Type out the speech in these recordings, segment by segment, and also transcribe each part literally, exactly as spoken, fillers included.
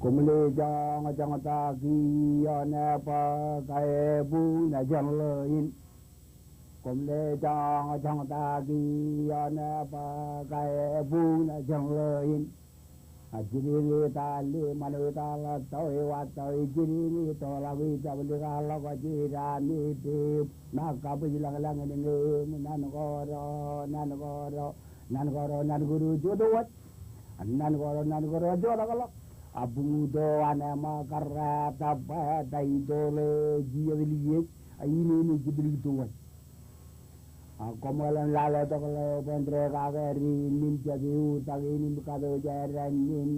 Koṃle joñjoñ ta kiiō ṇe bwe kaebuñ ṇe jeṇ ḷe in. Koṃle joñjoñ ta kiiō ṇe bwe kaebuñ ṇe jeṇ ḷe in. A jidiñ ita li ṃanit ḷọk tọi wa tọi jidiñ ito ḷọk ijab lik a ḷọk jidami pip ṇa kabwij lañlañ in ñe im nan koro nan koro nan koro nan koro joto waj. Nan koro nan koro joto ḷọk. A buñuto an ema karrā ta bwe ta ito ḷe jiyōk liej a ine ine jiblik to waj. A koṃ ḷōḷḷap lale tok ḷeo bwe en dekake ri nim jab iutak in im katooj eran in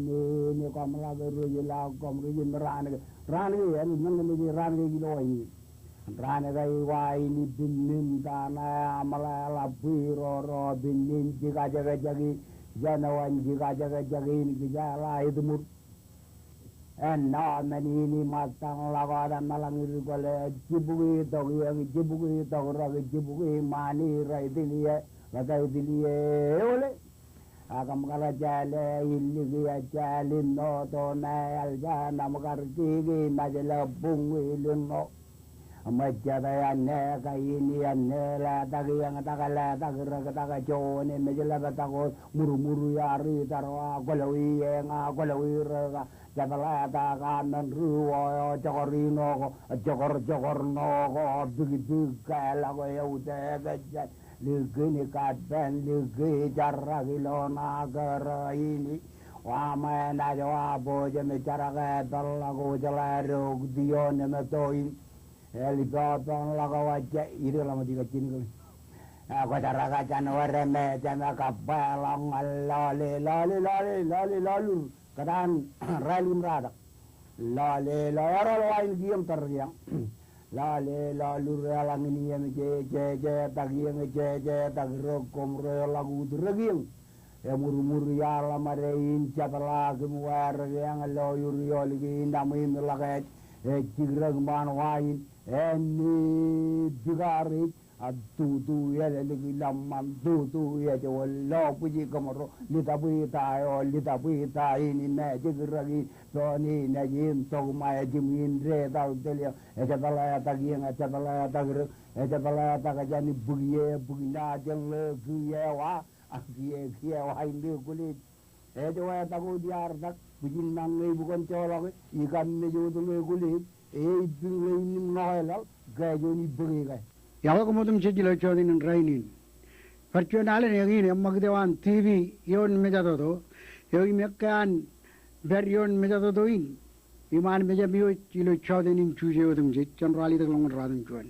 in koṃ ḷak ruj ḷọk koṃ ruj im raan ke raan ke en men ke mej raan ke ilo in. Raan ke iwa in ippin nim ta ṇe aṃ ḷe ḷap bwiroro pin in jikajekjek in jān eo an jikajekjek in kijeḷā etmur. Āinwōt men in iṃōttañ ḷọk wōt eṃṃan ḷọk ir kwōle jibukwi tok iiō, jibukwi tok rōk, jibukwi ṃaan ro itilje, bōtaab itilje eole. Ak im kar jāle illik iiō jāl inno to me eḷ jān aṃ kar jiki im ejjeḷọk buñwiil inno. Im ejjeḷọk āne kain iiō āne letak iiō tak letak rōk tak juon im ejjeḷọk tak wōt murmur iiō ri tōro a kwōlọwi eñ a kwōlọwi rōk a jepḷatak a men ri wō eo jokor ino ko jokor jokor ṇo ko bikbik ke ḷọk eutiej ejjeḷọk likin kapen liki jarrak ilo ṇa kōrā in. Wa ṃōṇōṇō wa bōjam jarak epeḷḷọk wōjḷā rok tion im to in. Eḷ ippān ḷọk wōjḷā ireḷọk ṃōk ikajjien kōn. Kwōjarrak jān wōr im ejjeḷọk kabbeḷọk ñan lale lale lale lale lale lale. Kōtaan rālik im ratak. Lale lale ereḷọk wa in kiiō im tōre kiiō. Lale lale ur eḷaññe in iiō im jejetak iiō im jejetak rōk koṃ ro eḷọk ut rōk iiō. Emurmur iaḷ ṃade in jepḷaak im wārik eñ lo ur iolik in aṃ im ḷọk ej ej jikrōk ṃaan wa in. Āne bikar ej a tutu eḷeḷe ḷọk ṃaan tutu ej wōt lo bwij kōṃro ḷitōb ita eo ḷitōb ita in im ej jikrōk in doon in ej im tok ṃae jim in detal tōl eñ ejepḷatak iiō ejepḷatak rōk ejepḷatak jān bukwi e bukwi ṇa jān ḷe kiiō wa a kiiō kiiō wa in ḷe kwōle. Ej wātak wōt iar tak bwijin ṇañe ibukon joḷọke ikam mej wōt ḷe kwōle. Ej ippin ḷe in im ṇokeḷọk ke juon ibōke ke. Iọkwe koṃ otemjej ilo jọteen in rainin. Bar juon alen eñin eṃṃakūt eo an TV ioon mejatoto eo im ekkā an pād ioon mejatoto in iṃaan mejaṃ iwōj ilo jọteen in Juje otemjej jān ralitōk ḷọk ñan ratimjuon.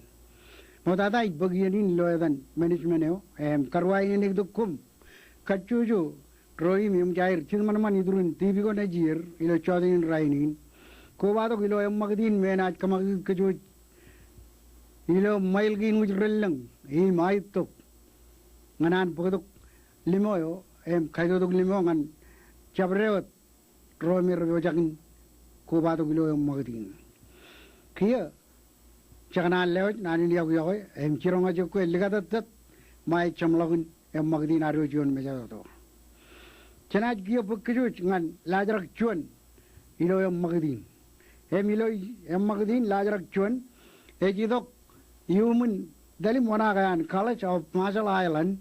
Ṃoktata ij bōk iien in ilo etan management eo im karuwainene tok koṃ kajjojo ro im eṃōj aer jitōṃanṃan iturin TV ko nejier ilo jọteen in rainin. Kobatok ilo eṃṃakūt in me enaaj kōṃakūt kōj wōj ilo ṃail kein wōj relōñ im aetok ñan an bōktok limo eo im kaitotok limo ñan jabdewōt ro me rej pojak in kobatok ilo eṃṃakūt in. Kiiō jekōṇaan lewōj naan in iọkwe iọkwe im jiroñ ej ekwe likatōttōt ṃae jeṃḷọkin eṃṃakūt in ad wōj ioon mejatoto. Jenaaj kiiō bōk kōj wōj ñan laajrak juon ilo eṃṃakūt in. Im ilo eṃṃakūt in laajrak juon ej itok iuṃwin talimwōṇaak eo an College of Marshall Islands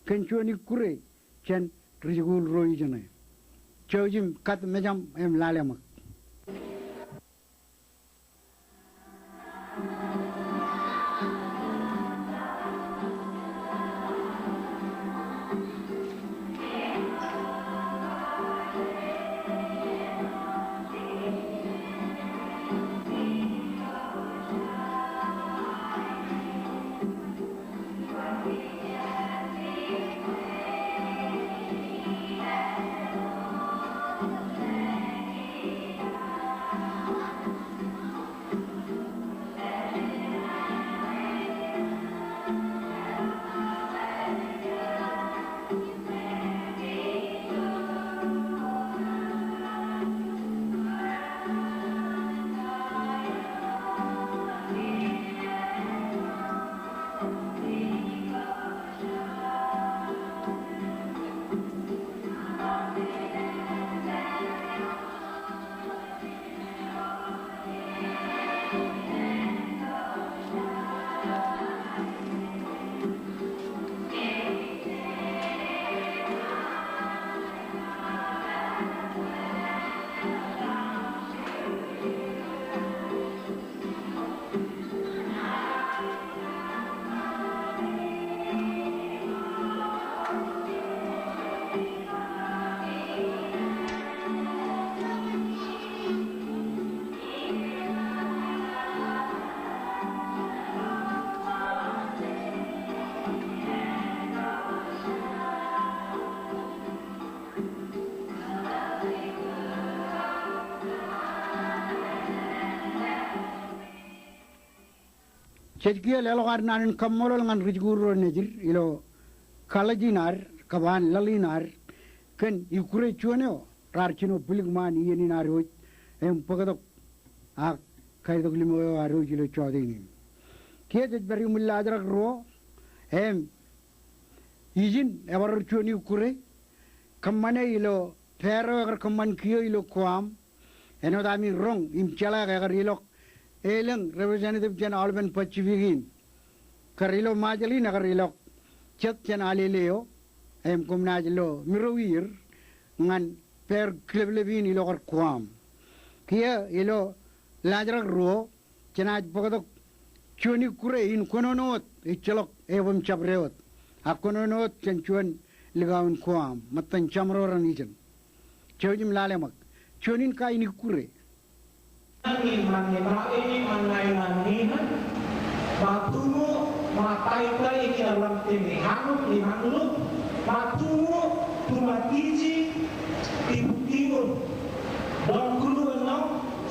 kōn juon ikkure jān ri-jikuuḷ ro ijeṇe. Jouj im kat mejaṃ im lale ṃōk. Jej kiiō leḷọk ad naan in kaṃṃoolol ñan ri-jikuuḷ ro nejid ilo college in ad kab an laḷ in ad kōn ikkure juon eo raar jino bwilik ṃaan iien in ad wōj im bōktok ak kaetok limo eo ad wōj ilo jọteen in. Kiiō jej pād iuṃwin laajrak ruo im ijin ebar juon ikkure kōṃṃane ilo pād eo ekar kōṃṃan kiiō ilo Guam. Āinwōt ami roñ im jeḷā ke ekar ilọk elōñ representative jān aolepen Pacific in. Kar ilo Ṃajeḷ in ekar ilọk jet jān Alele eo im koṃ naaj lo mirro ier ñan pād kileplep in ilo kar Guam. Kiiō ilo laajrak ruo jenaaj bōktok juon ikkure in kōnono wōt ejjeḷọk eban jabdewōt. Ak kōnono wōt jān juon likao in Guam, ṃōttan jaṃro raṇ ijin. Jouj im lale ṃōk. Juon in kain ikkure.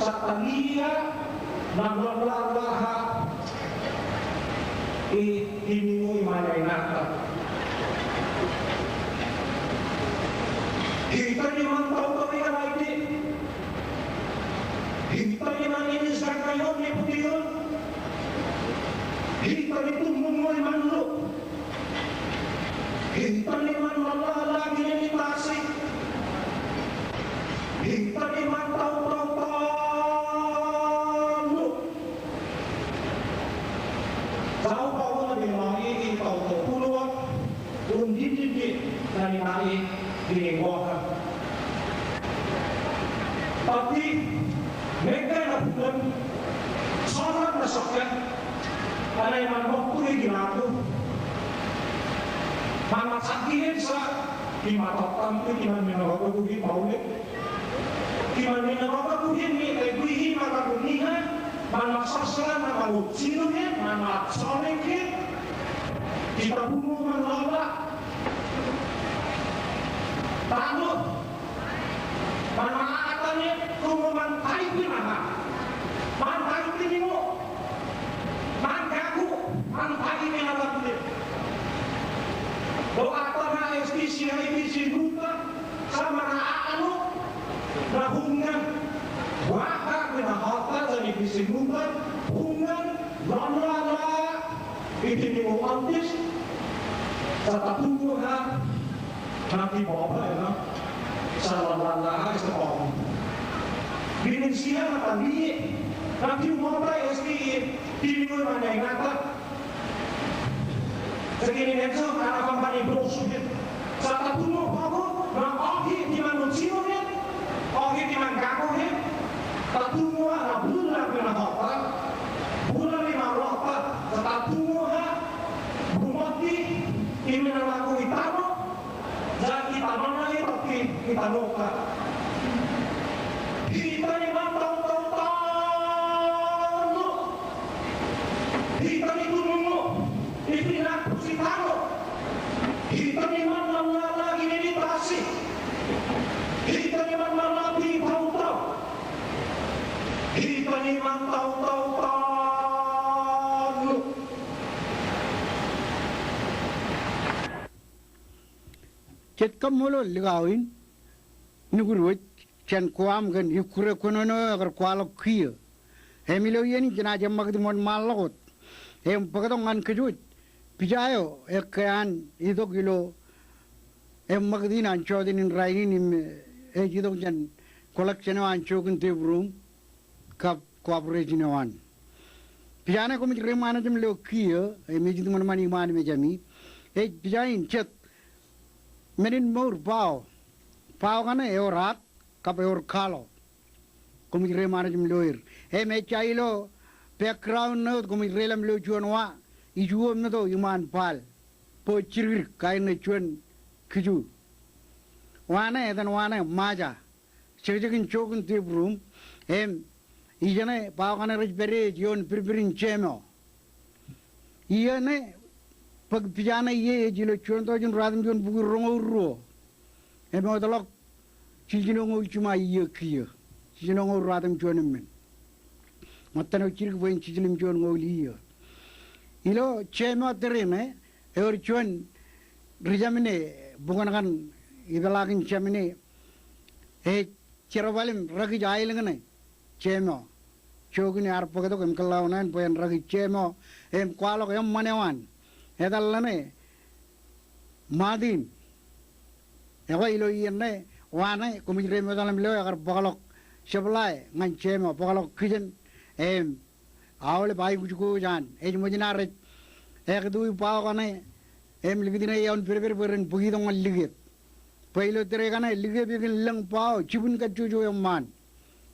Satania, nabla bla bla ha. I, i niñu iṃaan eo inata. Itañ iṃaan tautau i kalaiti. Itañ iṃaan inis kañkañoon ni putiun. Itañ itummuño iṃaan ḷo. Itañ iṃaan ḷaḷḷaḷḷaak in ej tasi. Itañ iṃaan tautau tọọlḷọk. Saubau ṇe ṃae i tautau ḷọk. Un dididi ṇa ṇa i. Bini ṃokta. Pati, mekka na bukan, soran na sokka, anai man mokuri kinaatu. Man masakkihen sa, ki matoktam ki, ki man minoroto kuhi paule. Ki man minoroto kuhi ni, e kuhi mata kuhi ha, man masasala na man utsinu he, man masone ke. Kita bumu man lala. Tano. Ṃan ṃaatane, koṃ ṃan taipi ṇa. Ṃan taipi ṇe ṃo. Ṃan kaku, ṃan taipi ṇa ḷapḷe. Eo ata ṇa S T C I P C ṇuta, sa ṃan aano, ṇa huññan. Wa ha ṇa hota sa ni pisi ṇuta, huññan, ḷaḷḷaḷḷa, iti ni ṃo antis, sa ta tuño ha, Nati bọba eo, sa ḷaḷḷaḷḷa ej bọba. Bini sia ṇa ta liie, nati bọba eo ej liie, bini eo ṇa ña ṇa ta. Sa kini ṇe so ṇa ta kōṃṃani bro suke. Sa ta tuño bọba, ṇa ohi ti man utsino he, ohi ti man kako he. Ta tuño ha ṇa bula ṇa hota. Bula ṇa hota, sa ta tuño ha, bumati, ti man ṇa ko itaro. Sa ita ṇa ito ki, ita ṇo ka. Ita ni ṃan tau tau tau ṇo. Ita ni tunuño. Iti na kusi tano. Ita ni ṃan ṇa ṇa ṇa kine ni tasi. Ita ni ṃan ṇa ṇa ti tau tau. Ita ni ṃan tau tau tau ṇo. Jet kaṃṃoolol likao in, nukud wōj, jān Guam kōn ikkure kōnono eo ekar kwaḷọk kiiō. Im ilo iien in jenaaj eṃṃakūt ṃōn ṃaanḷọk wōt. Im bōktok ñan kōj wōj, pija eo ekkā an itok ilo eṃṃakūt in an jọteen in rainin im ej itok jān collection eo an jokin tepruum kab cooperation eo an. Pija ṇe koṃij reiṃaanḷọk im lo kiiō, im ej itok ṃōn ṃani iṃaan mejāmi. Ej pija in jet men in mour bao. Bao kaṇe ewōr at, kab ewōr kaḷo. Koṃij reiṃaanḷọk im lo er. Im ejja ilo background ṇe wōt koṃij reiḷọk im lo juon wa. Iju eo meto iṃaan baal. Bwe jidikdik kain ṇe juon kiju. Wa ṇe, etan wa ṇe, Maja. Jekjekin jokin tepruum, im ijeṇe bao kaṇe rej pād ie ej ioon pidpid in jemeo. Iiō ṇe, bōk pija ṇe iiō ej ilo juon tọujin ruwatimjuon bukwi roñoul ruo. Im eoteḷọk jiljinoñoul jiṃa iiō kiiō. Jiljinoñoul ruwatimjuon emān. Ṃōttan eo jidik bwe en jiljilimjuon ñoul iiō. Ilo Jemeo tōre ṇe, ewōr juon ri Jāmane, bukun kaṇ ipeḷaakin Jāmane, ej jerbal im rekij aelōñ ṇe Jemeo. Jokin ear bōktok im kōḷḷā eo ṇe bwe en rekij Jemeo im kwaḷọk eṃṃan eo an. Etal ḷọk ṇe Martin. Ekwe ilo iien ṇe, wa ṇe, koṃij reiṃōj etal im lo ekar bōkḷọk supply ñan Jemeo, bōkḷọk kijen im aolep aikuj ko an. Ej ṃōj in ad ej ekitowi bao kaṇe im likūt ṇe iaon pedped bwe ren bōk itok ñan likep. Bwe ilo tōre kaṇe likep ekin lōñ bao jibwin kajjojo eṃṃaan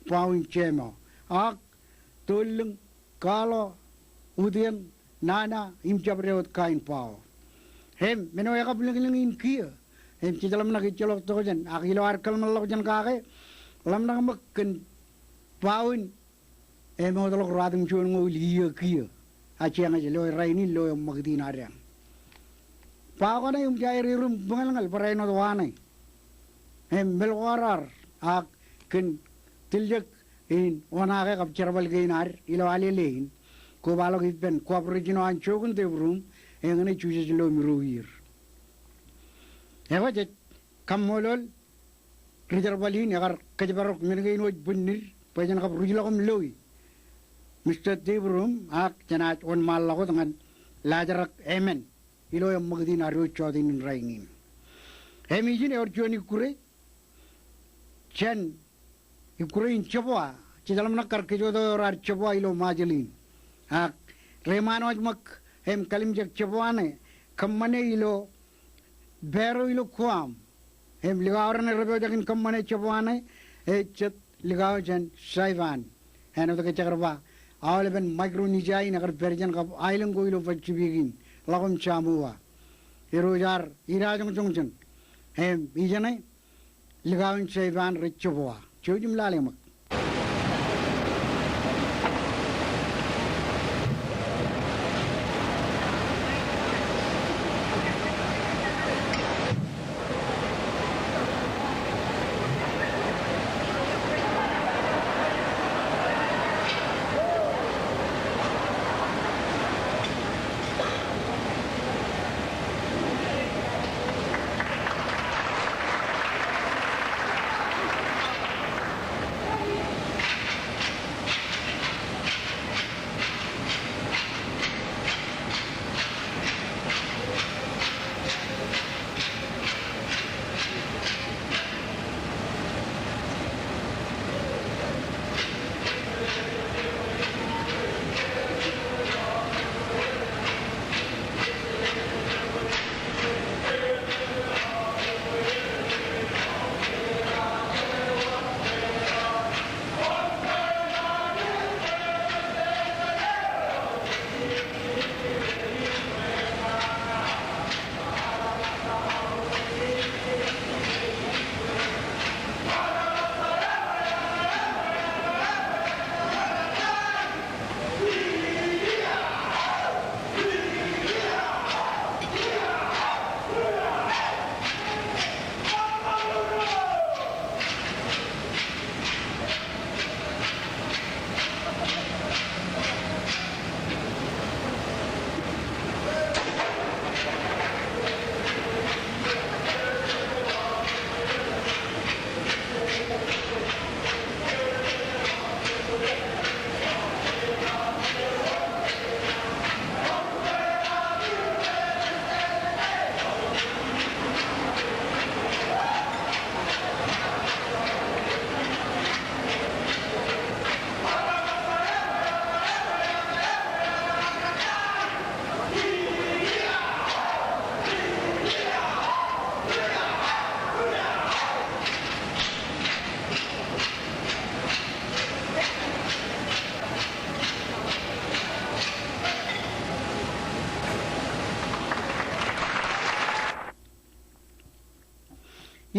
bao in Jemeo. Ak tollōñ, kaḷo, utiōn, nana, im jabdewōt kain bao. Im men eo ekabwilōñlōñ in kiiō. Im jej ḷōmṇak ijjeḷọk tokjān, ak ilo ad kōḷmānḷọkjeṇ kake, ḷōmṇak ṃōk kōn bao in emootḷọk ruwatimjuonñoul iiō kiiō. A jeñej lo rainin lo eṃṃakūt in ad eñ. Bao kaṇe eṃōj aer erom bōñalñal barāinwōt wa ṇe. Im meḷọkḷọk ad ak kōn tiljek in oṇaake kab jerbal kein ad ilo Alele in. Kobaḷọk ippān cooperation eo an jook in Deep Room, eñṇe jujes lo Mirowier. Ekwe jej kaṃṃoolol ri jerbal in ekar kōjparok men kein wōj bwinnid bwe jen kab ruj ḷọk im loi Mister Deep Room ak jenaaj wōnṃaanḷọk wōt ñan laajrak emān ilo eṃṃakūt in ad wōj jọteen in rainin. Im ijin ewōr juon ikkure jān ikkure in jebwa, jej ḷōmṇak kar kōjwōjtok ewōr ad jebwa ilo Ṃajeḷ in. Ak reiṃaan wōj ṃōk im kallimjek jebwa ṇe kōṃṃane ilo Pāro ilo Guam. Im likao raṇe rej pojak in kōṃṃane jebwa ṇe ej jet likao jān Saipan. Āinwōt ke jekar ba aolepen Micronesia in ekar pād jān kab aelōñ ko ilo Pacific in, ḷọk im Samoa. Irooj ar idajoñjoñ jān. Im ijeṇe likao in Saipan rej jebwa. Jouj im lale ṃōk.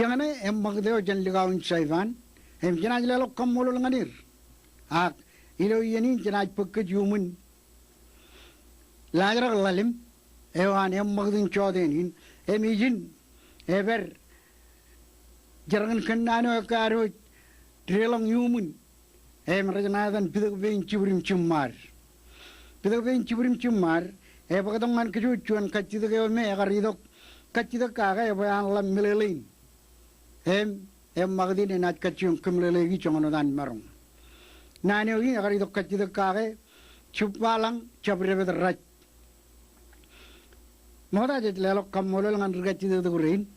Eñṇe eṃṃakūt eo jān likao in Saipan, im jenaaj leḷọk kaṃṃoolol ñan er. Ak ilo iien in jenaaj bōk kōj iuṃwin laajrak ḷalem eo an eṃṃakūt in jọteen in, im ijin epād jerkān kōnnaan eo ekkā ad wōj deḷọñ iuṃwin, im rej ṇa etan Pitōk Pein Jibwid im Jiṃṃaad. Pitōk Pein Jibwid im Jiṃṃaad Ebōktok ñan kōj juon kajjitōk eo me ekar itok kajjitōk kake ebwe an ḷap meḷeḷein. Im, im ṃakūt in enaaj kajjioñ kōmeḷeḷeiki joñan wōt an maroñ. Naan eo in ekar itok kajjitōk kake, Jibbaḷañ Jab Depet Raj. Ṃokta jej leḷọk kaṃṃoolol ñan ri kajjitōk rein,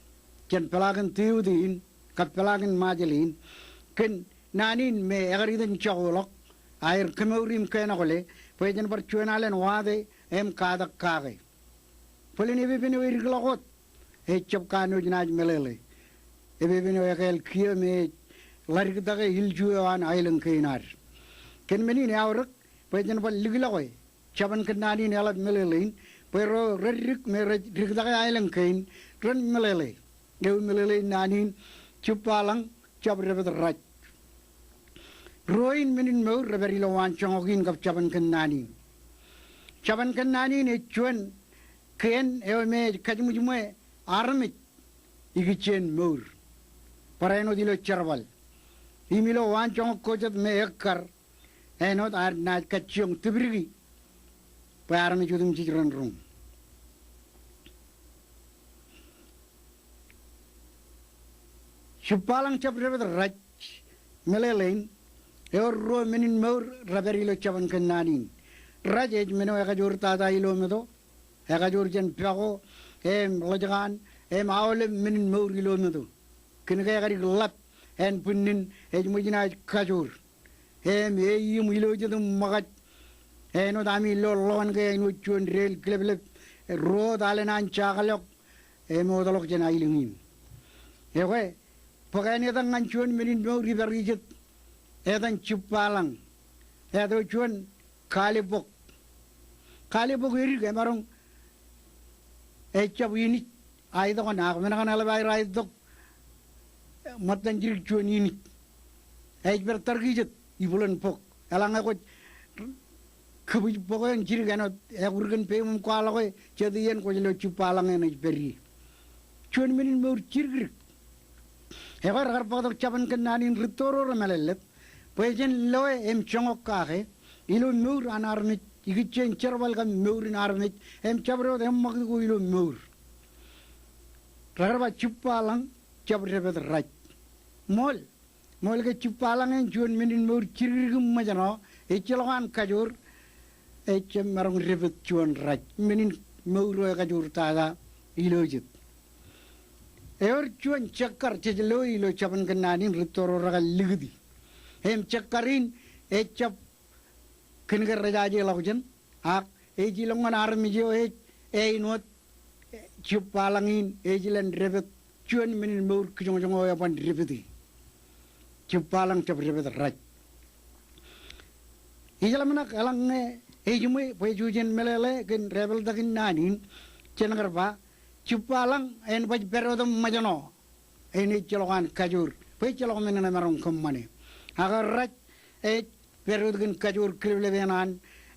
jān peḷaakin Tiote in, kab peḷaakin Ṃajeḷ in, kōn naan in me ekar itok in jokḷọk, aer kōmour im kōnokle, bwe jen bar juon alen wate im katak kake. Bōlen epepen eo edikḷọk wōt, ejjab kanooj naaj meḷeḷe. Epepen eo ekāāl kiiō me ej ḷadiktake ilju eo an aelōñ kein ad. Kōn men in eaorōk, bwe jen bar likḷọke jabōn kōnnaan in eḷap meḷeḷein, bwe ro reddik me rej diktake aelōñ kein, ren meḷeḷe. Ewi meḷeḷein naan in, Jibbaḷañ Jab Depet Raj. Ruo in men in mour rej pād ilo waanjoñak in kab jabōn kōnnaan in. Jabōn kōnnaan in ej juon kien eo me ej kajjimjime armej ikijjien mour. Barāinwōt ilo jerbal. Im ilo waanjoñak ko jet me ekkar, āinwōt ad naaj kajjioñ tipdiki bwe armej otemjej ren roñ. Jibbaḷañ Jab Depet Raj, meḷeḷein, ewōr ruo men in mour rej pād ilo jabōn kōnnaan in. Raj ej men eo ekajoor tata ilo meto, ekajoor jān pako, im ḷōjkan, im aolep men in mour ilo meto. Kōnke ekadik ḷap, ānbwinnin, ej ṃōj naaj kajoor. Im eim ilo jet im ṃōkaj. Āinwōt ami lo ḷọk ke āinwōt juon deel kileplep. Ruo wōt alen an jakḷọk. Im wōtlọk jān aelōñ in. Ekwe, bōk āne etan ñan juon men in mour ipar ijet. Etan Jibbaḷañ. Eto juon kalibok. Kalibok edik emaroñ. Ejjab inij. Aetok ñan ak men kaṇ eḷap aer aetok. Ṃōttan jidik juon inij. Ej pād tarkijet, ibwilōn bok. Eḷaññe kwōj kōbwij bok eṇ jidik āinwōt, ekwōr kōn peiṃ im kwaḷọke, jet iien kwōj lo Jibbaḷañ eṇ ej pād ie. Juon men in mour jidikdik. Ekwe rekar bōktok jabōn kōnnaan in rūtto ro remālōtlōt. Bwe jen loe im joñak kake, ilo mour an armej, ikijjien jerbal kab mour in armej, im jabdewōt eṃṃakūt ko ilo mour. Rekar ba Jibbaḷañ, Jab Depet Raj. Ṃool. Ṃool ke Jibbaḷañ eṇ juon men in mour jidikdik im ṃōjṇọ, ejjeḷọk an kajoor, ejjab maroñ depet juon raj, men in mour eo ekajoor tata ilo jet. Ewōr juon jekkar jej loe ilo jabōn kōnnaan in rūtto ro rekar likūti. Im jekkar in ejjab kōnke rejajeḷọkjeṇ, ak ej ilọk ñan armej eo ej āinwōt Jibbaḷañ in ej len depet juon men in mour kijoñjoñ eo eban depeti. Jibbaḷañ Jab Depet Raj. Ijeḷā men ak eḷaññe ejiṃwe bwe jej meḷeḷe kōn dāpḷọk in naan in, jen kar ba, Jibbaḷañ eṇ baj pād otem ṃōjṇọ. Eṇ ejjeḷọk an kajoor, bwe ejjeḷọk men eṇ emaroñ kōṃṃane. Ak raj ej pād wōt kōn kajoor kileplep eṇ an,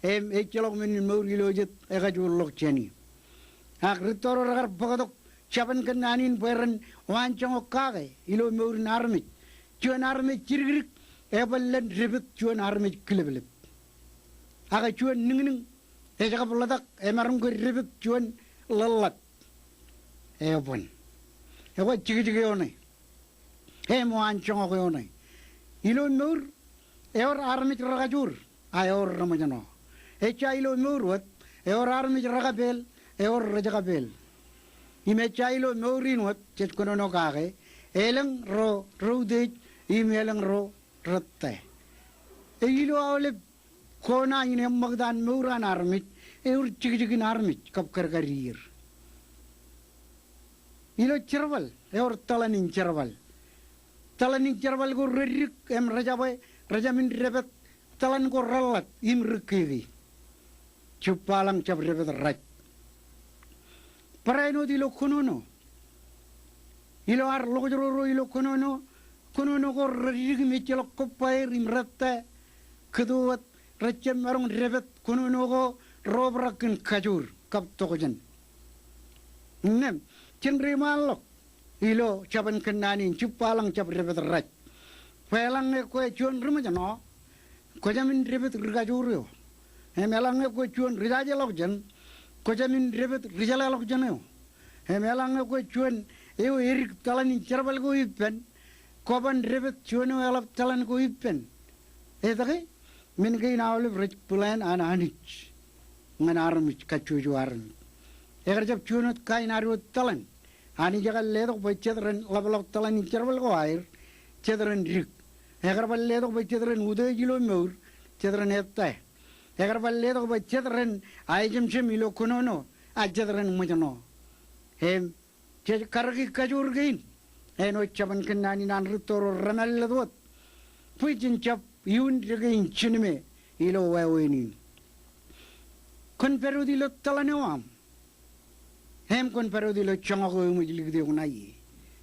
im ejjeḷọk men in mour ilo jet ekajoorḷọk jāni. Ak rūtto ro rekar bōktok jabōn kōnnaan in bwe ren waanjoñak kake ilo mour in armej. Juon armej jidikdik, eban len depet juon armej kileplep. Ak juon niñniñ, ej kab ḷotak, emaroñ ke depet juon ḷōḷḷap. Eban. Ekwe jikjik eo ṇe. Im waanjoñak eo ṇe. Ilo mour, ewōr armej rekajoor, a ewōr reṃōjṇọ. Ejja ilo mour wōt, ewōr armej rekapeel, ewōr rejkapeel. Im ejja ilo mour in wōt, jej kōnono kake, elōñ ro reutiej, im elōñ ro rettā. Ilo aolep kona in eṃṃakūt an mour an armej, ewōr jikjik in armej kab kadkad ier. Ilo jerbal, ewōr tōḷan in jerbal. Tōḷan in jerbal ko reddik im rejabwe, rejamin depet, tōḷan ko reḷḷap im rikkiki. Jibbaḷañ Jab Depet Raj. Barāinwōt ilo kōnono. Ilo ad ḷokjro ro ilo kōnono, kōnono ko reddik im ejjeḷọk kōbba er im rettā, kōto wōt, rejjab maroñ depet kōnono ko ro obrak kōn kajoor kab tokjān. Innām, jen reiṃaanḷọk ilo jabōn kōnnaan in Jibbaḷañ Jab Depet Raj. Bwe eḷaññe kwe juon ri ṃōjṇọ, kwō jāmin depet ri kajoor eo. Im eḷaññe kwe juon ri jajeḷọkjeṇ, Kwō jab in dāpet ri jeḷāḷọkjeṇ eo. Im eḷaññe kwōj juon eo edik tōḷan in jerbal ko ippān, kwō ban dāpet juon eo eḷap tōḷan ko ippān. Etke? Men kein aolep rej plan an Anij ñan armej kajjojo armej. Ekar jab juon wōt kain ad wōt tōḷan. Anij ekar letok bwe jet ren ḷapḷọk tōḷan in jerbal ko aer, jet ren dik. Ekar bar letok bwe jet ren utiej ilo mour, jet ren ettā. Ekar bar letok bwe jet ren aejemjem ilo kōnono, a jet ren ṃōjṇọ. Im jej karōki kajoor kein āinwōt jabōn kōnnaan in an rūtto ro remālōtlōt wōt bwe jen jab iuun dōkein jinmē ilo wāween in. Kwōn pād wōt ilo tōḷan eo aṃ. Im kwōn pād wōt ilo joñak eo eṃōj likūt eok ṇae ie.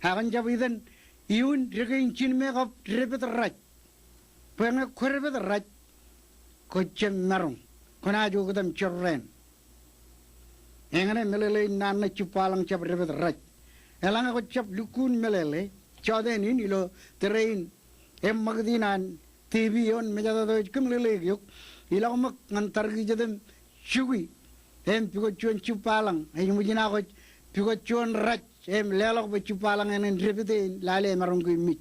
Ak kwōn jab itōn iuun dōkein jinmē kab dāpet raj. Bwe ñe kwō dāpet raj, kwō jab maroñ. Kwōnaaj oktak im jorrāān. Eñṇe meḷeḷein naan ṇe jibbaḷañ jab dāpet raj. Eḷaññe kwō jab lukkuun meḷeḷe jọteen in ilo tōre in eṃṃakūt in an TV eo an mejatoto ej kōmeḷeḷeik eok, ilọk ṃōk ñan tarkijet im jukwi. Im pukot juon jibbaḷañ ej ṃōjin akwōj pukot juon raj im leḷọk bwe jibbaḷañ eṇ en dāpet in lale emaroñ ke mej.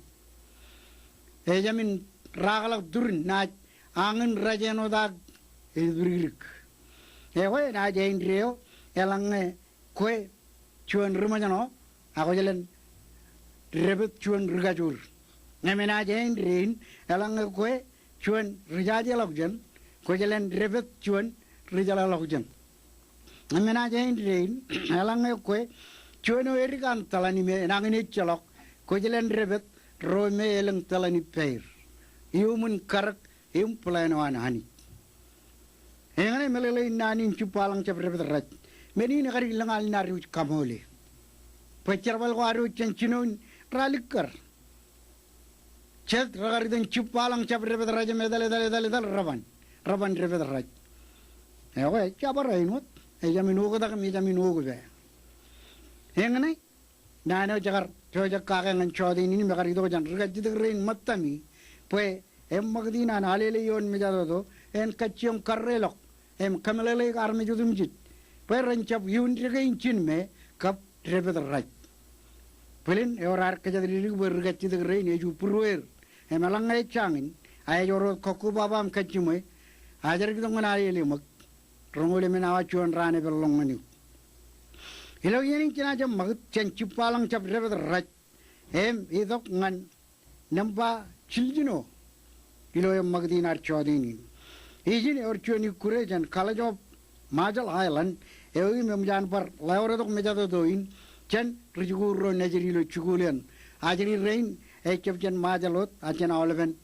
Ejāmin raakḷọk turin naaj añin raj āinwōt ak ej pidikdik. Ekwe enaaj āindeeo eḷaññe kwe juon ri ṃōjṇọ, ak kwō jen dāpet juon ri kajoor. Im enaaj āindein, eḷaññe kwe juon ri jajeḷọkjeṇ, kwō jen dāpet juon ri jeḷāḷọkjeṇ. Im enaaj āindein, eḷaññe kwe juon eo edik an tōḷan im enañin ejjeḷọk, kwō jen dāpet ro me elōñ tōḷan ippāer. Iuṃwin karōk im plan eo an Anij. Eñṇe meḷeḷein naan in jibbaḷañ jab dāpet raj. Men in ekar ilōñ al in ad wōj kaṃoole. Bwe jerbal ko ad wōj jān jinoin ralikkar. Jet rekar itōn jibbaḷañ jab dāpet raj im etal etal etal etal reban. Reban dāpet raj. Ekwe, jabdewōt āinwōt. Ejāmin oktak im ejāmin okpa. Eñṇe naan eo jekar pojak kake ñan jọteen in im ekar itok jān ri kajjitōk rein ṃōttami bwe eṃṃakūt in an Alele ioon mejatoto en kajjioñ karreḷọk im kōmeḷeḷeik armej otemjej bwe ren jab iuun dōkein jinmē kab dāpet raj. Bōlen ewōr ad kōjatdikdik bwe ri kajjitōk rein ej būrueir im eḷaññe ej jañin a ej wōr wōt kọkkobaba im kajjiṃwe, ajeraik itok ñan Alele ṃōk. Roñoul emān awa juon raan epād ḷọk ñan eok. Ilo iien in jenaaj eṃṃakūt jān jibbaḷañ jab dāpet raj im itok ñan nōṃba jiljino ilo eṃṃakūt in ad jọteen in. Ijin ewōr juon ikkure jān College of Marshall Islands eo im eṃōj an bar ḷeeretok mejatoto in jān ri jikuuḷ ro nejid ilo jikuuḷ eṇ. Ajri rein ejjab jān Marshall wōt, a jān aolepen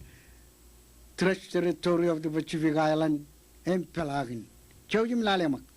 Trust Territory of the Pacific Island im peḷaakin. Jouj im lale ṃōk.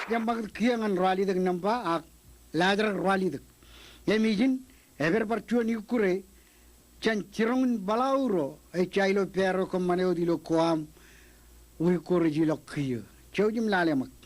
Eṃṃakūt kiiō ñan ralitōk nōṃba ak laajrak ralitōk. Im ijin, ej pād bar juon ikkure jān jiroñ in Palau ro ej ja ilo pād eo kōṃṃan wōt ilo Guam wiik ko rej ilọk kiiō. Jouj im lale ṃōk.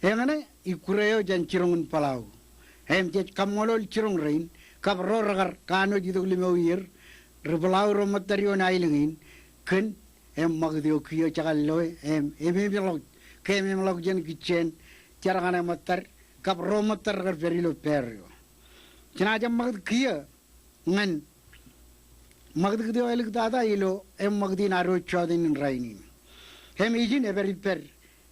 Eñṇe ikkure eo jān jiroñ in Palau. Im jej kaṃṃoolol jiroñ rein, kab ro rekar kanooj itok limowier, ri Palau ro ṃōttad ioon aelōñ in, kōn eṃṃakūt eo kiiō jekar loe, im ememeḷọk, ke ememeḷọk jān kijjien, jar kaṇe ṃōttad, kab ro ṃōttad rekar pād ilo pād eo. Jenaaj eṃṃakūt kiiō, ñan ṃakūtkūt eo āliktata ilo eṃṃakūt in ad wōj jọteen in rainin. Im ijin ej pād ippād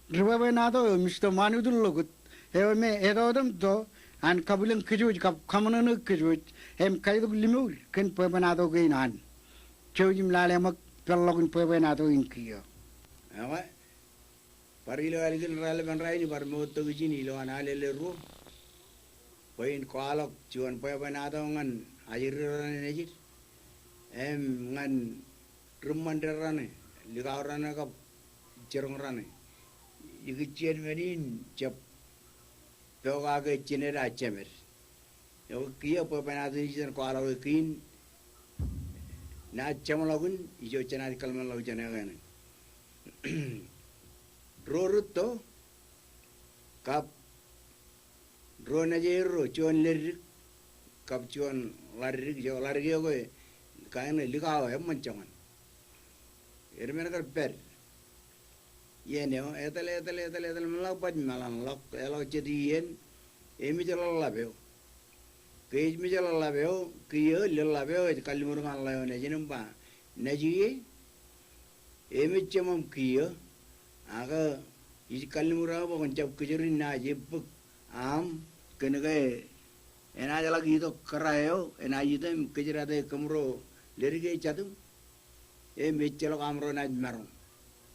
ri bwebwenato eo Mister Manutu Lokut, eo me etotemto an kabwilōñ kōjwōj kab kaṃōṇōṇō kōjwōj, im kaitok limour kōn bwebwenato kein an. Jouj im lale ṃōk peḷḷọk in bwebwenato in kiiō. Ewe, bar ilo ālikin raelepen rainin bar moottok ijin ilowaan alele ruo. Bwe in kwaḷọk juon bwebwenato ñan ajri raṇe nejid, im ñan ri ṃōnda raṇe, likao raṇe kab jiroñ raṇe. Ikijjien men in jab pokake jined ak jemed. Eo kiiō bwebwenato in ij iten kwaḷọk e kein, naaj jeṃḷọkin ijo jenaaj kōḷmānḷọkjeṇ e kōṇaan. Ro rūtto, kab ro nejierro, juon leddik kab juon ḷaddik, ijo ḷaddik eo ke kain ṇe likao eṃṃan joñan. Ed men kar pād iien eo, etal, etal, etal, etal, meḷeḷe baj meḷan ḷọk, eḷọk jet iien, emej ḷōḷḷap eo. Ke ej mej ḷōḷḷap eo, kiiō ḷōḷḷap eo ej kalliṃur ñan ḷeo nejin im ba, nejū ie, emej jeṃaṃ kiiō, ak ij kalliṃur eok bwe kwōn jab kōjro in naaj ebbōk aṃ, kōn ke enaaj ḷak itok kōrā eo, enaaj itok im kōjrate kōmro leddik e jatūṃ, im ejjeḷọk aṃro naaj maroñ.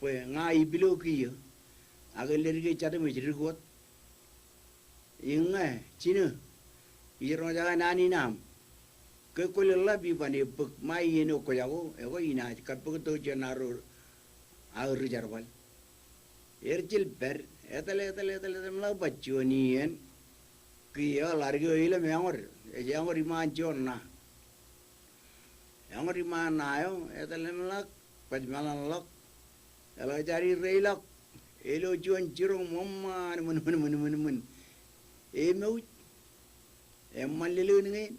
Bwe ña ipilo kiiō, ak leddik e jatūṃ ej dik wōt. Iññā, jinō, ij roñjake naan in aṃ. Ke kwō ḷōḷḷap iban ebbōk ṃae iien eo kwōjako, ekwe inaaj kappok tok juon arro aō ri jerbal. Er jil pād, etal, etal, etal, etal, meḷeḷe baj juon iien. Kiiō ḷadik eo ilōm eañōd, ej eañōd iṃaan juon ṇa. Eañōd iṃaan ṇa eo, etal im ḷak, baj meḷan ḷọk. Eḷak jar irreilọk, ilo juon jiroñ ṃōṃaan, ṃōn, ṃōn, ṃōn, ṃōn, ṃōn. Emouj, eṃṃan lelōñin,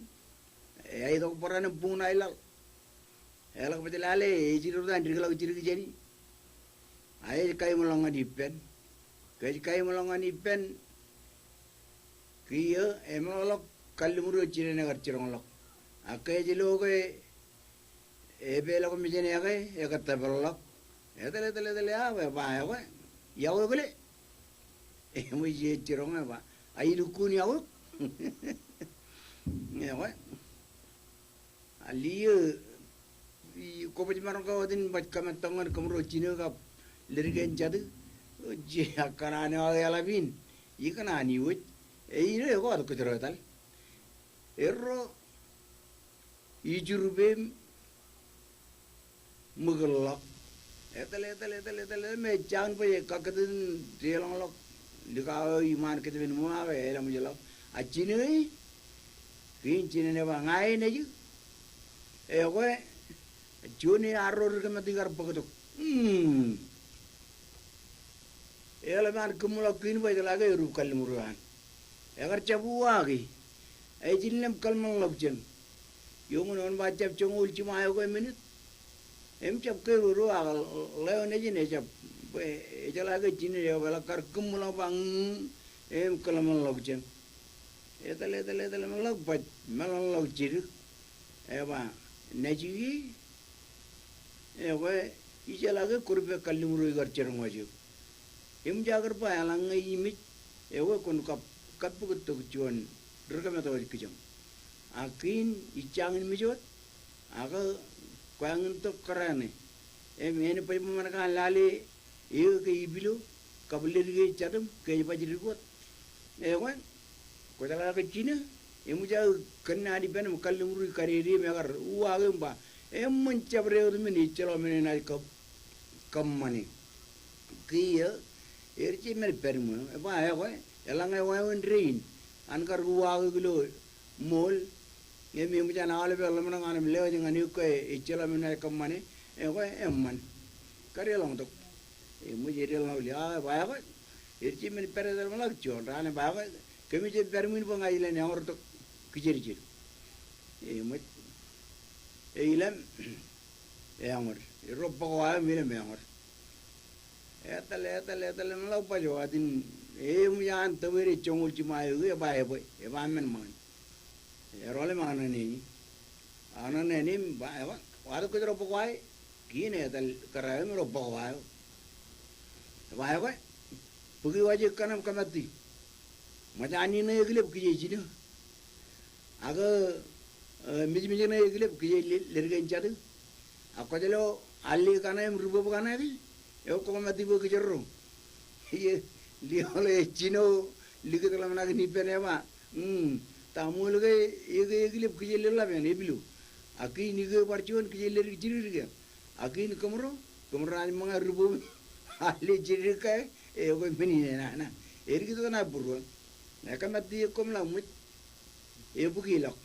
eaitok bōran im buñūn aeḷaḷ. Eḷak baj lale, ej jidik wōt an dikḷọk jidik jāni. A ej kaimḷọk ñan ippān. Ke ej kaimḷọk ñan ippān, kiiō emeḷọkḷọk kalliṃur eo jinen ekar jiroñḷọk. Ak ke ej lo ke epeḷọk mejān eke, ekar tōpar ḷọk. Etal, etal, etal, etal, a, ba, ba, ekwe, iọkwe kile. Eṃōj ej jiroñ e ba, a, ilukkuun iọkwe. Ekwe. A liiō, i, kwō baj maroñ ke wōt in baj kōmettōk ñan kōmro jinō kab leddik in jatū. O, je, a kōṇaan eo aō eḷap in, ikōṇaan iwōj. E ilo ekwe wōt kōjro etal. Erro, ijurūpe im ṃōkūtḷọk. Etal, etal, etal, etal, etal, im ejjañin bwe ej kakkōtōn deḷọñḷọk likao eo iṃaan kōjepin ṃōṃa bwe eḷap ṃōjḷọk. A jinō e, kein jinen eba ña e nejū. Ekwe, juon e arro ri kōmeto ikar bōktok. Hmm. Eḷap an kūṃṃoḷọk kein bwe ejeḷā ke erup kalliṃur eo an. Ekar jab uwaake. Ej innem kōḷmānḷọkjeṇ. Iuṃwin wōn ba jab joñoul jiṃa eo ke minit. Im jab kedodo ak ḷeo nejin ejab, bwe ejeḷā ke jined eo eḷak kar kūṃṃoḷọk ba ñe, im kōḷmānḷọkjeṇ. Etal, etal, etal, im ḷak baj meḷanḷọk jidik. Eba, nejū ie. Ekwe, ijeḷā ke kwō rup kalliṃur eo ikar jiroñ waj eok. Eṃōj aō kar ba eḷaññe imej, ekwe kwōn kab, kappok tok juon ri kōmeto eo ej kijoñ. Ak kein ijjañin mej wōt, ak kweañin tok kōrā ṇe. Im en baj ṃōṃan kaan lale eō ke ipilo, kab leddik e jatūṃ, ke ej baj dik wōt. Ekwe, kwōjeḷā ke jinō, eṃōj aō kōnnaan ippān im kalliṃur eo ikadede im ekar uwaake im ba, eṃṃan jabdewōt men, ejjeḷọk men enaaj kab, kōṃṃane. Kiiō, er jemān pād ṃweo, eba ekwe, eḷaññe wāween dein, an kar uwaake ilo ṃool, im eṃōj an aolepen ḷōmṇak an im lewōj ñan eok ke ejjeḷọk men enaaj kōṃṃane, ekwe, eṃṃan. Kar deḷọñtok. Eṃōj edeḷọñtok, a, eba ekwe. Ej men pād etal ṃōḷak juon raan eo ba, kōmij pād ṃwiin bwe ña ij len eñor tok kijerjer. Eṃōj. Eilam eñor. Erro bōk wa eo im eilam eñor. Etal, etal, etal im ḷọk baj eo atin, eṃōj an tōpar eo joñoul jiṃa eo ke eba ebwe, eba men ṃaan. Erro lem aṇa neni. Aṇa neni im ba, eba, watōk kōjro bōk wa e. Kiin etal kōrā eo im erro bōk wa eo. Eba ekwe, bōki waj e kaṇe im kōmatti. Ṃōj an in ṇe eklep kije jinō. Ak, e, mijmij ṇe eklep kije le-, leddik in jatū. Ak kwōj lo alle kaṇe im ribōb kaṇe ke. Eo kwō kōmatti bwe kijerro. Ie, lio ḷe jinō likūt ḷōmṇak in ippān eba. Mm, ta ṃool ke eke eklep kije leḷḷap eṇ epilo. Ak kiin ike bar juon kije leddik jidikdik eṇ. Ak kiin kōmro, kōmro naaj ṃōñā ribōb. Alle jidikdik ke, ekwe men in enana. Edikdik tok naaj būruon. Ekōmatti ekko im ḷak ṃōj. Ebukwi ḷọk.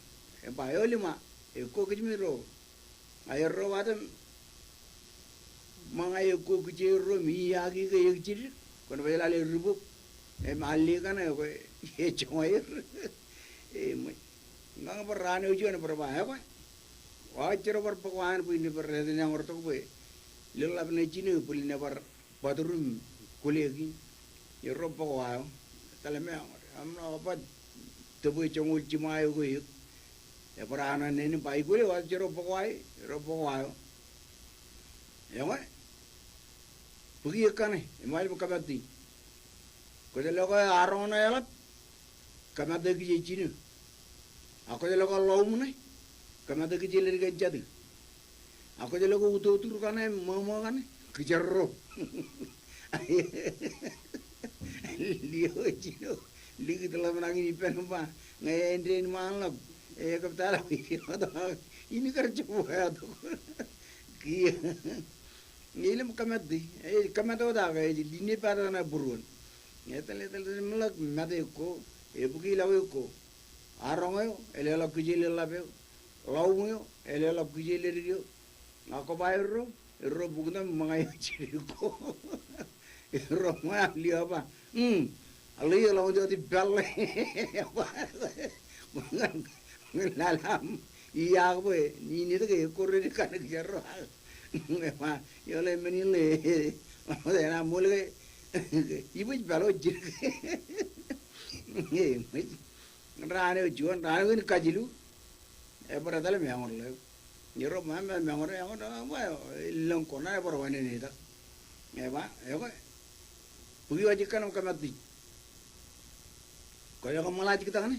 Eba eo liṃa, ekko kōj me ro. Ak erro watōn ṃōñā ekko kijerro im iiaaki ke eklep jidikdik. Kwōn baj lale ribōb. Im alle kaṇe ekwe ejoñak er. Eṃōj. Ñan bar raan eo juon bar ba ekwe. Wa ejjab bar bōk wa eṇ bwe in bar etal eñor tok bwe leḷḷap ṇe jinō bwe in bar bathroom kwōle kein. Erro bōk wa eo. Etal im eñor. Im ḷọk baj tōpar eo joñoul jiṃa eo ke eok. Ebar aṇa neni im ba ikwōle, wa ejjab bōk wa e, erro bōk wa eo. Eñor. Bōki e kaṇe, im ḷak kōmatti. Kwōj lo ke aroñ ṇe eḷap, kōmatti kije jinō. Ak kwōj lo ke ḷọum ṇe, kōmatti kije leddik in jatū. Ak kwōj lo ke utotur kaṇe, ṃōṃō kaṇe, kijerro. Lio jinō, likūt ḷōmṇak in ippān ba, ñe āindein ṃaan ḷọk, ekōb ta ḷọk, in kar jab wātok. Kiiō. Ñe ilem kōmatti, ej kōmatti wōt ak ej line pata ṇe būruon. Etal, etal, etal im ḷọk mate ekko, ebukwi ḷọk ekko. Aroñ eo, eleḷọk kije leḷḷap eo. Ḷọum eo, eleḷọk kije leddik eo. Ak kwō ba erro, erro bukwi tok im ṃōñā eo jidikdik ko. Erro ṃōñā lio ba. Hmm. Ḷe eo ḷọk tok ej pālle. Ñan lale aṃ iiaak bwe, ninitok ekwe rej kaṇ kijerro. Eba, eo ḷe men in ḷe. Ḷọk tok enaaj ṃool ke. Ibōj pālle jidikdik. Eṃōj. Raan eo juon, raan eo in kajilu. Ebar etal im eñor ḷeo. Erro ṃōñā im eñor, eñor, eñor, ḷọk kōṇaan ebar wānene tak. Eba, ekwe. Bōki waj e kaṇe im kōmatti. Kwōj lo ke ṃōḷaajiktak ṇe.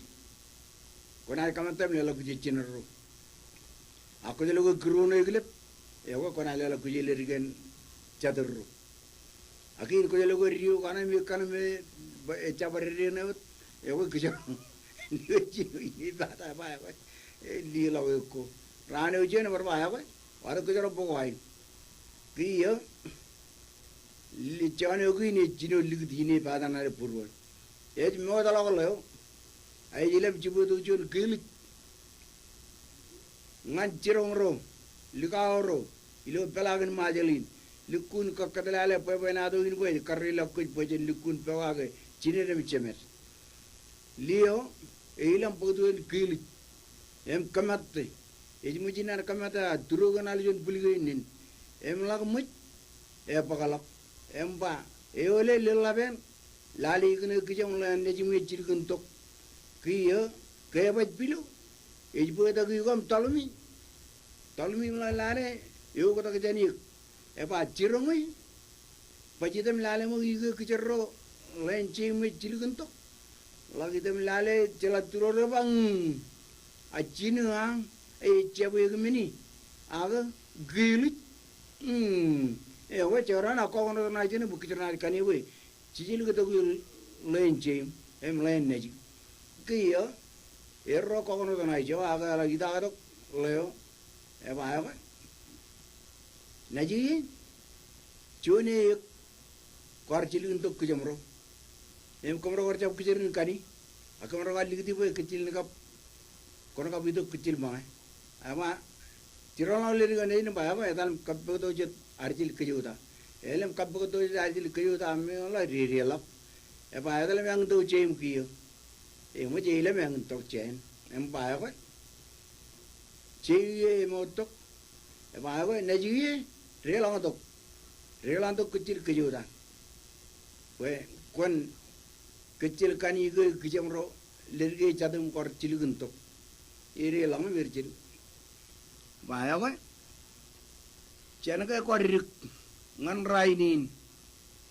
Kwōnaaj kōmatti im leḷọk kije jinō ro. Ak kwōj lo ke kūr eo ṇe eklep. Ekwe kwōnaaj leḷọk kije leddik in jatū ro. Ak kiin kwōj lo ke dio kaṇe im kaṇe me, ba, ejjab bar dede ṇe wōt. Ekwe kijerro. Lio jinō ine pata ba ekwe. E, lio ḷọk ekko. Raan eo juon ebar ba ekwe. Watōk kōjro bōk wa in. Kiiō. Lio juon eo kein ej jinō likūt ine pata ṇe būruon. Ej mootḷọk ḷeo. Ak ej ilem jibwe tok juon kiilij. Ñan jiroñ ro, likao ro, ilo peḷaakin Ṃajeḷ in, lukkuun kōkkōtlale bwebwenato in bwe ej karreilọk kōj bwe jen lukkuun pokake jined im jemed. Lio, e ilem bōk tok juon kiilij, im kōmatti, ej ṃōj in an kōmatti a tūrōk eṇ al juon bwilkein in, im ḷak ṃōj, ebōkḷọk, im ba, eo ḷe leḷḷap eṇ, lale ikōṇe kijem ḷeeṇ nejimi ej jilkintok. Kiiō, ke ebaj pilo, ej bwe etak iko im tọḷmi. Tọḷmi im ḷak lale, eoktak jān eō. Eba jiroñi, baj item lale ṃōk ike kijerro ḷeeṇ jeim ej jilkintok. Ḷak item lale jeḷā tūror eo ba, a jinō aṃ, ej jab ekmeni, ak kiilij. Ekwe, jekdọọn ak kọkoṇo tok ṇa ijin bwe kōjro naaj kane bwe jijilkintok ḷeeṇ jeim im ḷeeṇ nejik. Kiiō, erro kọkoṇo tok ṇa ijo ak eḷak itaak tok ḷeo, eba ekwe. Nejik in, juon eō eō kwaar jilkintok kijem ro. Im kōmro kwaar jab kijer in kani. Ak kōmro kwaar likūti bwe kōj jilkintok kab kwōn kab itok kōj jilṃōñā. Eba, jiroñ ḷọk leddik eṇ ej ba, eba, etal im kappok tok jet arjil kōjota. Elem kappok tok jet arjil kōjota, im ḷọk dedeḷọk. Eba, etale meñe tok jān kiiō? Eṃōj, eḷap meñe tok jān. Im ba ekwe, jān kiiō eṃōj tok. Eba ekwe, naaj kiiō, deḷọñ tok. Deḷọñ tok kōjjel kōjota. Bwe kwōn kōjjel kanniōk kijeṃ ro leddik e jatūṃ kar jilkintok. Edeḷọñ im ejjel. Ba ekwe, jān ke kar dik ñan rainin,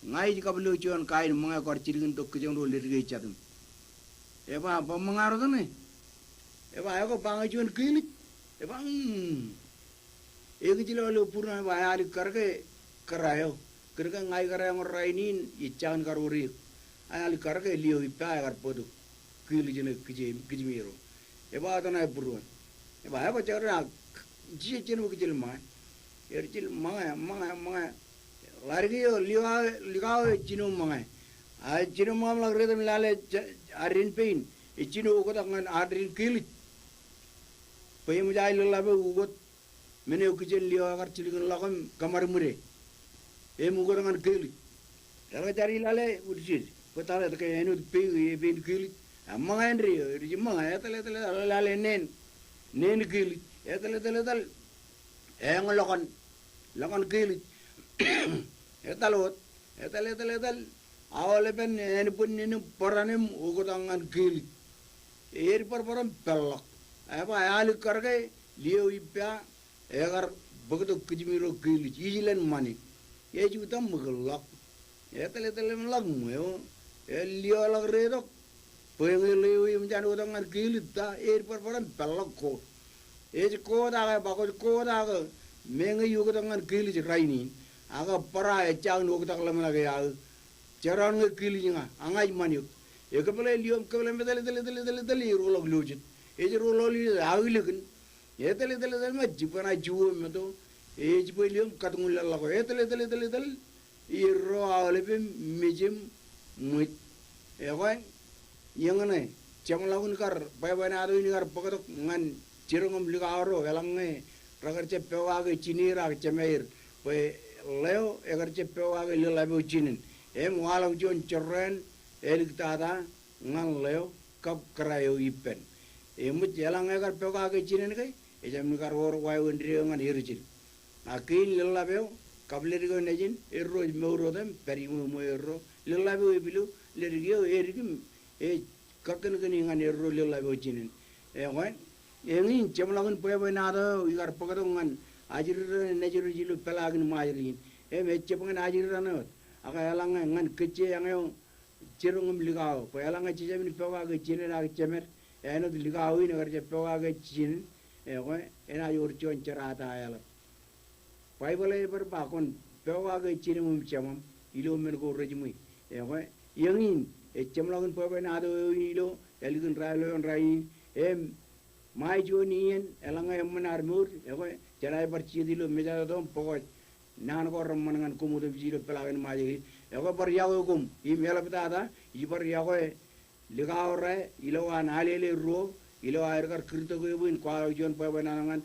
ña ij kab lo juon kain ṃōñā kar jilkintok kijeṃ ro leddik e jatūṃ. Eba, ba ṃōñā ro tōne? Eba ekwe, ba ñe juon kiilij. Eba, mm. Ekijjel eo ilo būruon, eba ealikkar ke kōrā eo. Kōn ke ña ikōrā eoñ rainin, ejjañin kar wōr eō. Ealikkar ke lio ippa ekar bōktok kiilij ṇe kijimi ro. Eba etan aō būruon. Eba ekwe, jekdọọn ak, jijet jān eo ekijjel ṃōñā. Ejjel ṃōñā, ṃōñā, ṃōñā. Ḷadik eo likao, likao eo ejino ṃōñā. A ejino ṃōñā im ḷak ret im lale ad dān pein. Ejino ukōtak ñan ad dān kiilij. Bwe eṃōj aō lōḷḷap eo ukōt men eo kijen lio ekar jilkinḷọk im kōṃadṃōde. Im ukōt ñan kiilij. Eḷak jar ilale, wūjjid. Bwe etal etke āinwōt pein, pein kiilij. A ṃōñā āindein, ej ṃōñā, etal, etal, etal, lale neen. Neen kiilij. Etal, etal, etal. Eñ ḷọkān. Ḷọkān kiilij. Etal wōt. Etal, etal, etal. Aolepen ānbwinnin im bōran im oktak ñan kiilij. Ej bōrbōr im peḷḷọk. Eba ealikkar ke lio ippa ekar bōktok kijimi ro kiilij. Ij len ṃani. Ej utaṃ ṃōkaj ḷọk. Etal, etal im ḷak ṃweo. Elio ḷak retok. Bwe ñe lio eṃōj an oktak ñan kiilij ta, ej bōrbōr im peḷḷọk ko. Ej kotak, eba kwōj kotak meñe ioktak ñan kiilij rainin. Ak barāinwōt ejjañin oktak ḷōmṇak e aō. Jerọwiwi ñe kiilij ña, añaij ṃani eok. Ekōpeḷe lio im kōpeḷe im etal, etal, etal, etal, etal, ej ro ḷọk lojet. Ej ro ḷọk lojet, aō ilikin. Etal, etal, etal, ṃōj, jibwe enaaj juon meto. Ej jibwe lio im katakin ḷọk. Etal, etal, etal, etal. Erro aolepen mejem ṃwij. Ekwe, eñṇe, jeṃḷọkin kar, bwebwenato in ikar bōktok ñan jiroñ im likao ro, eḷaññe rekar jab pokake jinen ak jemāer. Bwe ḷeo ekar jab pokake lōḷḷap eo jinen. Im waḷọk juon jorrāān, āliktata, ñan ḷeo, kab kōrā eo ippān. Eṃōj eḷaññe ekar pokake jinen ke, ejāmin kar wōr wāween deo ñan erjel. Ak kein lōḷḷap eo, kab leddik eo nejin, erro ej mour otem, pād iṃweo ṃweo erro. Lōḷḷap eo epilo, leddik eo edik im ej kakkōnkōn ñan erro lōḷḷap eo jinen. Ekwe, eñin jeṃḷọkin bwebwenato eo ikar bōktok ñan ajri raṇ nejirōj ilo peḷaakin Ṃajeḷ in. Im ejjab ñan ajri raṇ wōt. Ak eḷaññe ñan kōjjeañ eo jiroñ im likao. Bwe eḷaññe jejāmin pokake jinen ak jemād, āinwōt likao in ekar jab pokake jinen, ekwe, enaaj wōr juon jerata eḷap. Baibōḷ ej bar ba kwōn pokake jinōm im jemōm ilo men ko rejiṃwe. Ekwe, eñin, ej jeṃḷọkin bwebwenato eo in ilo ālikin raelep eo rainin, im ṃae juon iien, eḷaññe eṃṃan ad mour, ekwe, jenaaj bar jijet ilo mejatoto im bōktok naan ko reṃṃan ñan koṃ otemjej ilo peḷaakin Ṃajeḷ in. Ekwe, bar yokwe koṃ, im eḷaptata, ij bar yokwe likao ro, ilo an alele ruo, ilo aer kar kūrtok eō bwe in kwaḷọk juon bwebwenato ñan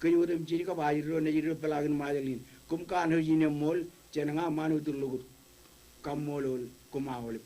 kōj otemjej kab ajri ro nejid ilo peḷaakin Ṃajeḷ in. Koṃ kanooj in eṃṃool, jān ña Ṃanutu Lukut. Kaṃṃoolol, koṃ aolep.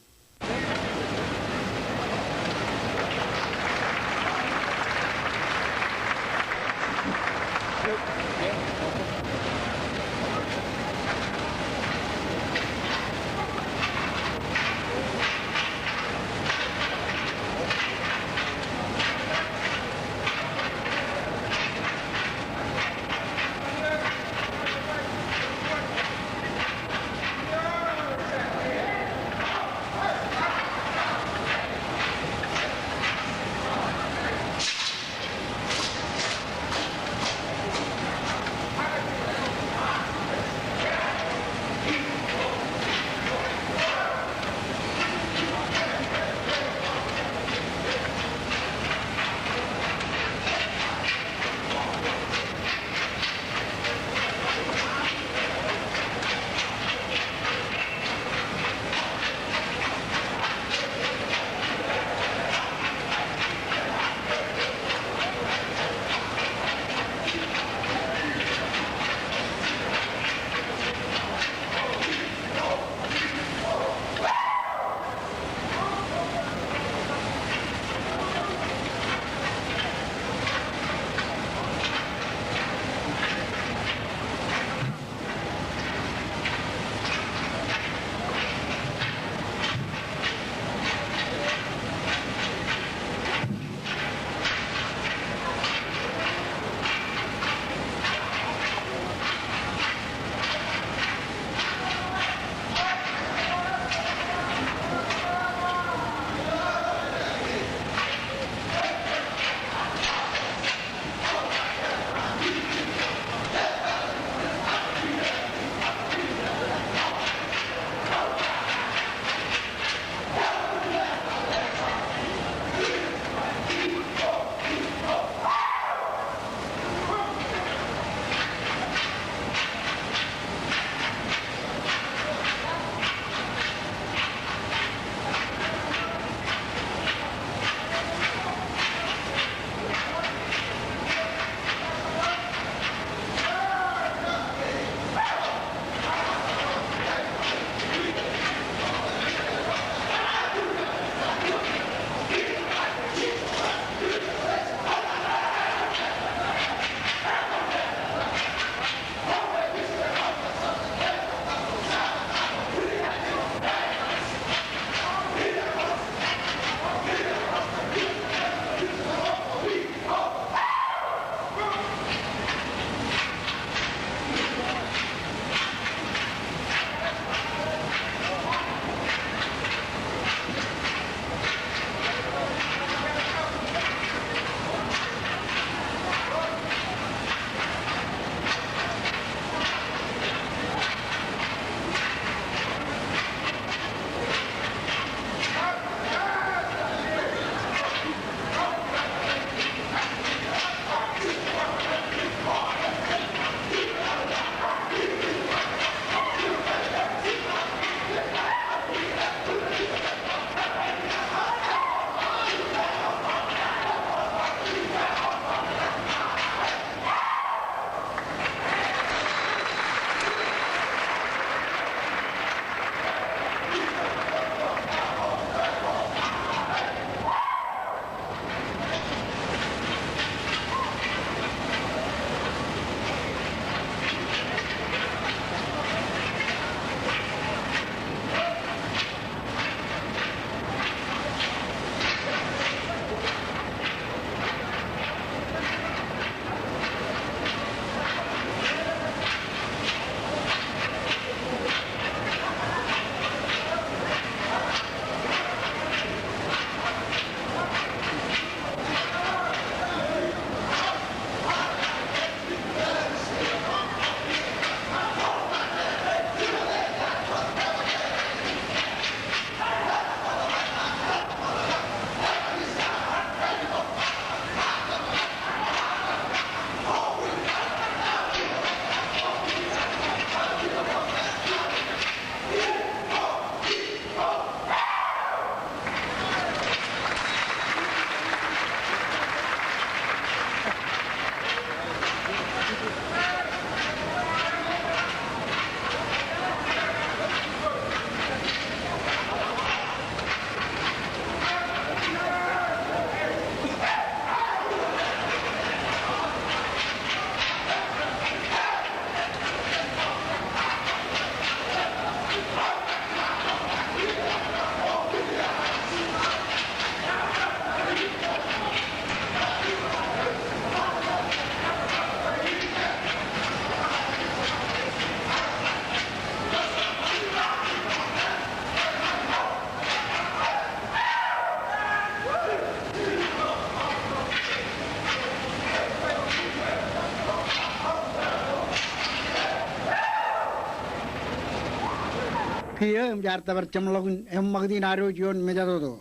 Kiiō im jaar tōpar jeṃḷọkin eṃṃakūt in ad wōj ioon mejatoto.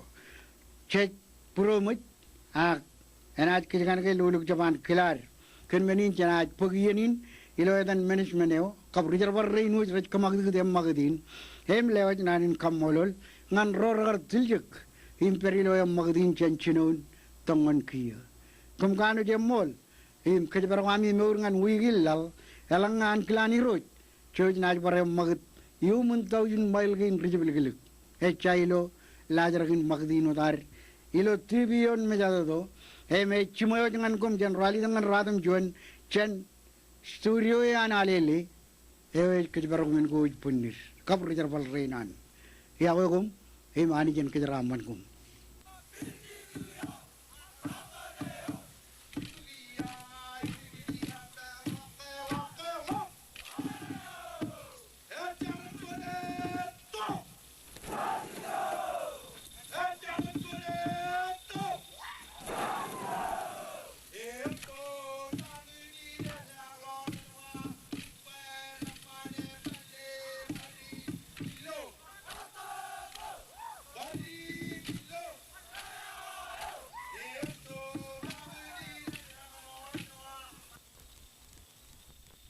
Jej būroṃōj ak enaaj kōjkan ke loluk jab an kilaad. Kōn men in jenaaj bōk iien in ilo etan management eo kab ri-jerbal rein wōj rej kōṃakūtkūt eṃṃakūt in im lewōj naan in kaṃṃoolol ñan ro rekar tiljek im pād ilo eṃṃakūt in jān jinoin tōññoṇ kiiō. Kōm kanooj eṃṃool im kōjparok ami mour ñan wiik in laḷ. Eḷaññe ankilaan Irooj, jej naaj bar eṃṃakūt iuṃwin taujin mail kein rijepelkilōk. Ejja ilo laajrak in ṃakūt in wōt ad ilo TV ioon mejatoto im ej jiṃwe wōj ñan koṃ jān ralitōk ñan ratimjuon jān studio eo an Alele eo ej kōjparok men ko ej bōnnid kab ri-jerbal rein an. Iọkwe koṃ im Anij en kōjeraaṃṃan koṃ.